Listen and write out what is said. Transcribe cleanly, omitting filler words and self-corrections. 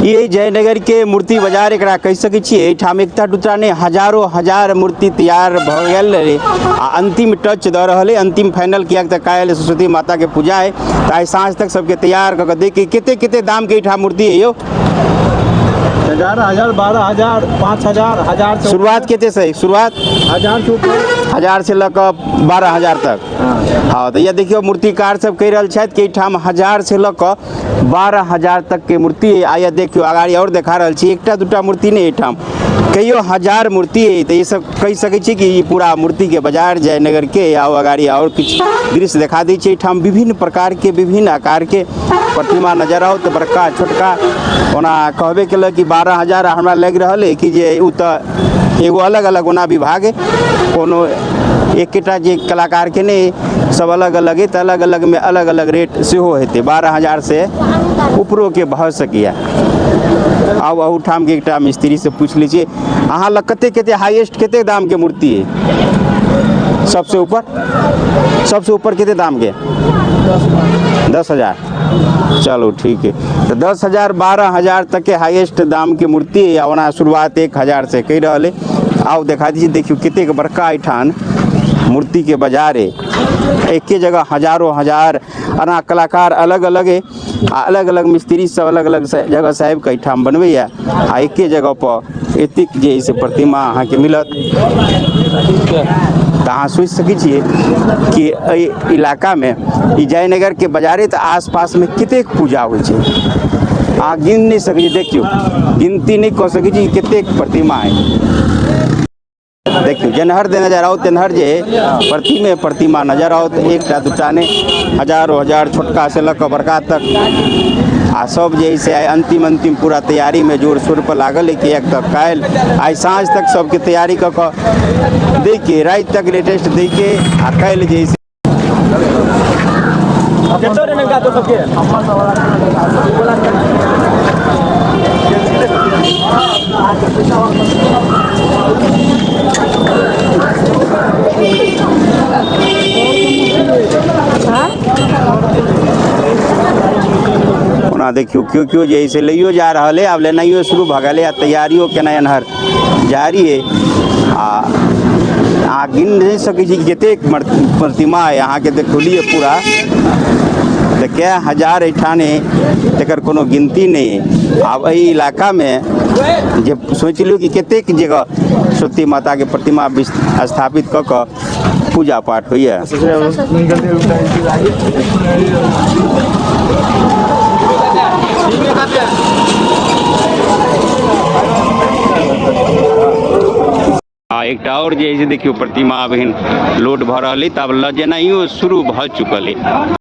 ये जयनगर के मूर्ति बाजार एकरा कहि सकै छियै। एहिठाम एकटा दूटा नहि हजारो हजार मूर्ति तैयार भऽ गेल रहै आ अंतिम टच दऽ रहल है, अंतिम फाइनल, किएक तऽ काल्हि सरस्वती माता के पूजा है, तऽ आइ साँझ तक सबके तैयार कऽ के दै के। कते कते दाम के एहिठाम मूर्ति है यौ? 11,000, 12,000, 5,000, 1,000 से। शुरुआत कते से है? शुरुआत 1,000 से ऊपर। 1,000 से लऽ कऽ 12,000 तक। हाँ, तऽ यह देखियौ मूर्तिकार सब कहि रहल छथि कि एहिठाम 1,000 से लऽ कऽ 12,000 तक के मूर्ति है। आ यह देखियौ अगाड़ी और देखा रहल छी, एकटा दूटा मूर्ति नहि, एहिठाम कहियो हजार मूर्ति है। तऽ ई सब कहि सकै छी कि ई पूरा मूर्ति के बाजार जयनगर के। आओ अगाड़ी और किछु दृश्य देखा दै छी। एहिठाम विभिन्न प्रकार के विभिन्न आकार के प्रतिमा नजर आओत, बड़का छोटका। ओना कहबे केलक कि 12,000, हमरा लागि रहल है कि जे ओ तऽ एगो अलग अलग ओना विभाग है, कोनो एकेटा जे कलाकार के नहि, सब अलग अलग है, तऽ अलग अलग में अलग अलग रेट सेहो हेतै। 12,000 से ऊपरो के भऽ सकैए। आब अहूठाम के एकटा मिस्त्री से पूछि लै छियै, अहाँ लग कते कते हाईएस्ट कते दाम के मूर्ति है? सबसे ऊपर, सबसे ऊपर कते दाम के? 10,000। चलो ठीक है, तो 10,000 12,000 तक के हाईएस्ट दाम के मूर्ति है। ओना शुरुआत 1,000 से कहि रहल है। आउ देखा दीजिए, देखियौ कतेक बड़का एहिठाम मूर्ति के बाजार है। एके जगह हजारों हजार अना कलाकार अलग अलग है आ अलग अलग मिस्त्री सब अलग अलग जगह से आबि कऽ एहिठाम बनबैया आ एके जगह पर एतेक जे है से प्रतिमा अहाँके मिलत। तऽ अहाँ सोचि सकै छियै कि एहि इलाकामे ई जयनगरके बाजारे तऽ आसपासमे कतेक पूजा होइ छै, अहाँ गिन नहि सकै छी। देखियौ गिनती नहि कऽ सकै छी कतेक प्रतिमा है। देखियौ जेनहर दे नजर आओत तेनहर जे प्रतिमे प्रतिमा नजर आओत, एकटा दूटा नहि, हजारो हजार, छोटका से लऽ कऽ बड़का तक। आ सब जे है से आइ अंतिम अंतिम पूरा तैयारी में जोर शोर पर लागल है, किएक तऽ काल्हि आइ साँझ तक सबके तैयारी कऽ कऽ दै के, राति तक लेटेस्ट दै के आ काल्हि जे है से ओना देखियौ केओ केओ जे है से लैयो जा रहल है, आब लेनाइयो शुरू भऽ गेलै आ तैयारियो केनाइ एन्हर जारी है। आ अहाँ गिन नहि सकै छी कतेक प्रतिमा है, अहाँके देखौलियै पूरा, तऽ कए हजार एहिठाम है तकर कोनो गिनती नहि है। आब एहि इलाकामे जे सोचि लियौ कि कतेक जगह सरस्वती माताके प्रतिमा स्थापित कऽ कऽ पूजा पाठ होइए। आ एकटा और जे है से देखियौ प्रतिमा आब एहन लोड भऽ रहल अइ, तऽ आब लऽ जेनाइयो शुरू भऽ चुकल अइ।